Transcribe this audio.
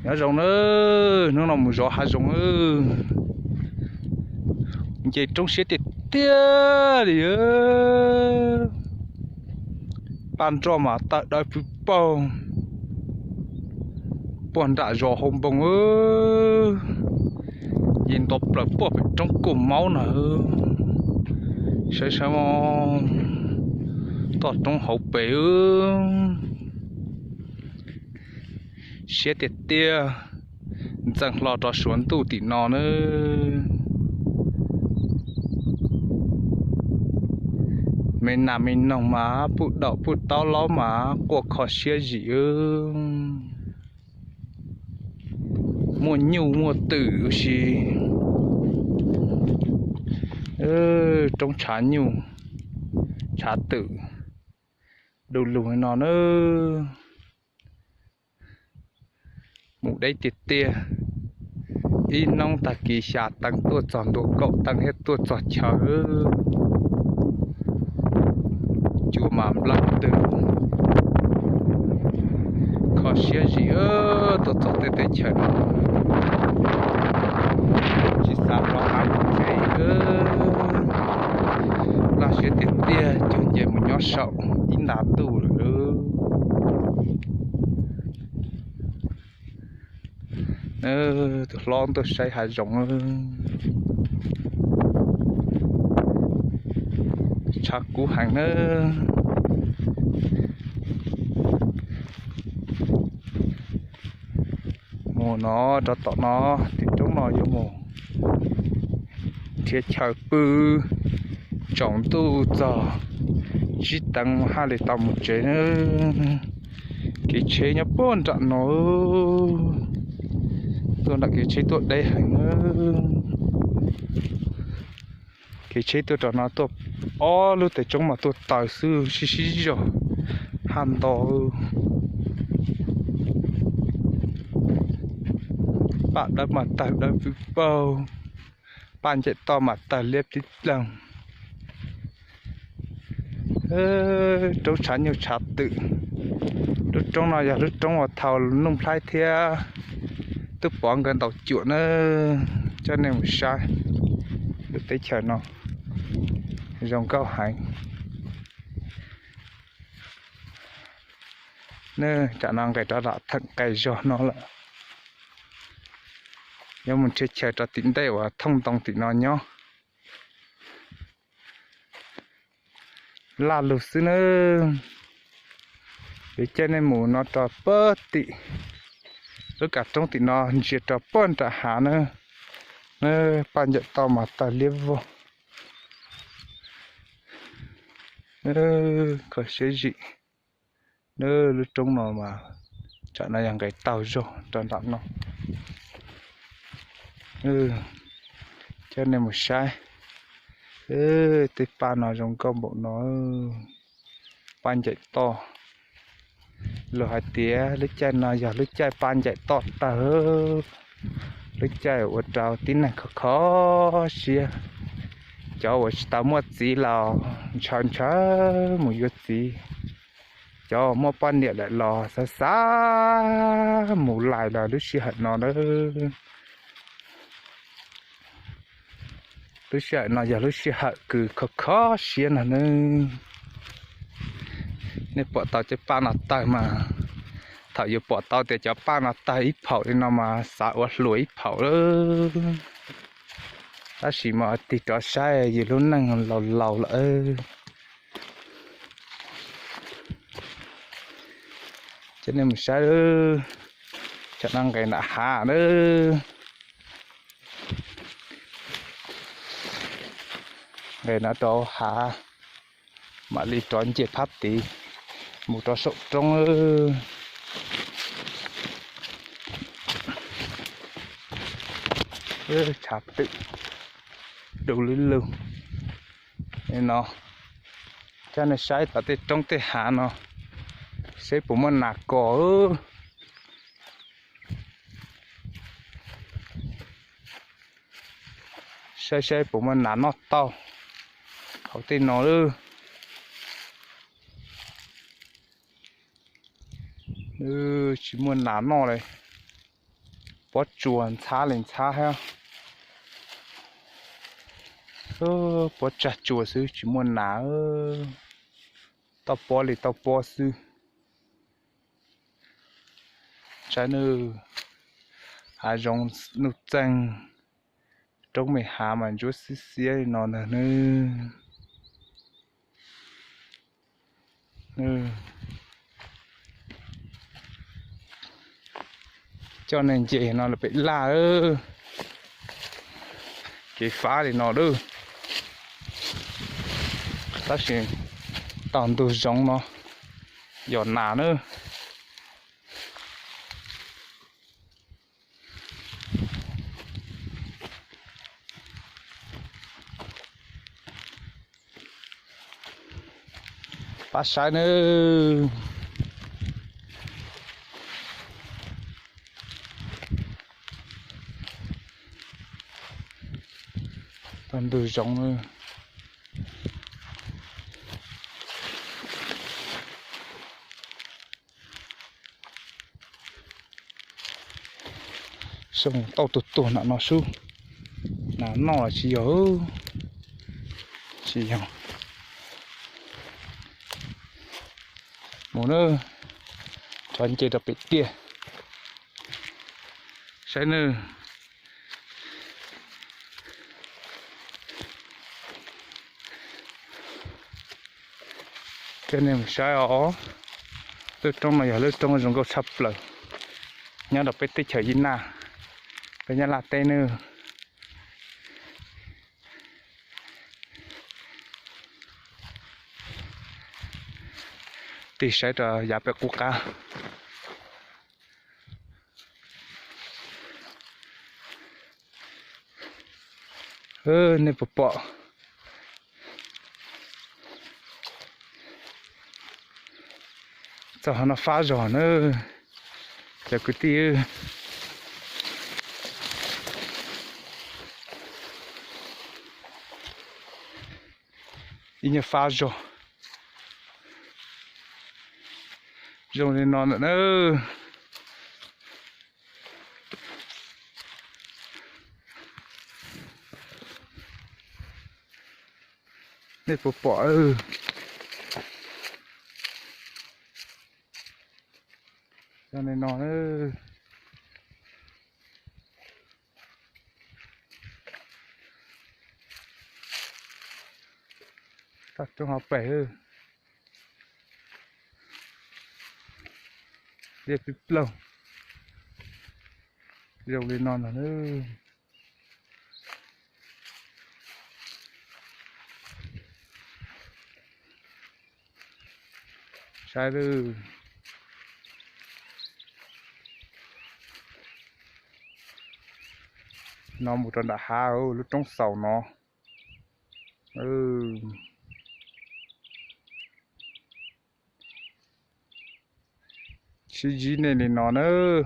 Nyob zoo nawb, hnub no mus zov hav zoov, nce roob siab tiag tiag li. Paj nroj mas tawm dawb pw paug puag nram zos hauv npoo, nce nto plaws puag pem roob kuaj maub na. Saib saib toj roob hauv pes, siab tiag tiag. Ntxeev hlo rov suav ntuj tim no na. Me nas me noog mas puj daum puj taub laub mas quaj kho siab zim. Muaj nyuj muaj twm ua si. Roob tshav nyuj tshav twm du lug no na. Mus deb tiag tiag, ib hnub tag kis xya teev tuaj txog ntua kaum teev thiab tuaj txog chaw. Cua mas nplawm twg, kho siab zim tuaj txog tej teb chaws no. Tsis xav rov qab mus tsev, laj siab tiag tiag, cog nce mus nyob saum ib nta ntuj lawm. Tus hlob tuaj saib hav zoov, tshav kub heev na. Mus no rau tom no, tim roob no yuav mus nrhiav chaw pw, tsaus ntuj txog tsib teev haj li tau mus tsev na. Kev tsheb nyob puag nram no, tuaj nram kev tsheb tuaj deb heev na. Kev tsheb tuaj rau no tuaj ob lub tes tsoob mas tuaj taws xwb sib sib zog haj nto. Paj dawb mas tawg dawb pw paug, paj ncaim toj mas tawg liab plib ploog. Roob tshav nyuj tshav twm. Lub roob no yog lub roob uas thaum Nuj Nplhaib thiab Tub Pov nkawd ntaus cuam na. Coj nej mus saib lub teb chaws no zoo nkauj heev. Tam no nqes rov lam theem qes zog no lawm. Yuav mus nrhiav chaw rau tim ntej uas thooj ntoo tim no nyob. Laj lug xwb nawb. Yuav caij nej mus no rau pag tim lub kav roob tim no ntsia rau pag nram hav na. Paj ncaim toj mas tawg liab vog. Kho siab zim. Lub roob no mas tsam no yog nqes taug zog rau nram no. Coj nej mus saib tej paj no zoo nkauj npaum no. Paj ncaim toj. Luag hais tias lub caij no yog lub caij paj ncaim toj tawg, lub caij ua rau tib neeg kho kho siab. Cov uas tsis tau muaj txiv los ntshaw ntshaw mus yuav txiv, cov uas muaj poj niam lawm los xav xav mus lais los lub sij hawm no na. Lub sij hawm no yog lub sij hawm kws kho kho siab no na. Nej pom tau cov paj no tawg mas, thaum yus pom tau tias cov paj no tawg ib phaum li no mas xav ua hluas ib phaum lawm. Tab sis mas tig rov saib yus lub neej laus laus lawm. Coj nej mus saib, tsam no nqes nram hav na. Nqes no rau hav, mam li rov nce phab tid mus rau saum roob. Tshav twm du lug lug no, coj nej saib tom tej roob tej hav no, seb puas muaj nas kos. Saib saib puas muaj nas noj tau hauv tej no lawm. Tsis muaj nas noj li. Pob tsuas ntxhab li ntxhab thiab. Pob tsag tsuas xwb tsis muaj nas, toj pob li toj pob xwb. Saib nawb, hav zoov nuj txeeg, roob me hav mas ntsuab xiab xiab li no ntag nawb. Coj nej nce no lawm pem laj, kev fab li no lawm. Tab sis tau ntug zoov no yog nas nawb. Pab saib nawb. Tau ntug zoov nawb. Xyoo tauj tuag tuag nram no sub, nas noj los tsis yog, tsis yog. Mus na, rov nce rau pem tiaj saib nawb. Coj nej mus saib os, lub roob no yog lub roob zoo nkauj tshaj plaws nyob rau peb teb chaws Yij Naj, peb Nyab Laj teb nawb. Tig saib rau yav pem qub qab. Nej puas pom? Txog qhov no fab zog na cov kwv tij. Ib nyuag fab zog zoo li no ntawm na. Nej puas pom? Zoo li no. Toj roob hauv pes, liaj pib plaug zoo li no ntag. Saib lawm, no mus rau nram hav lub roob xaus no. Sib ntsib nej li no nawb.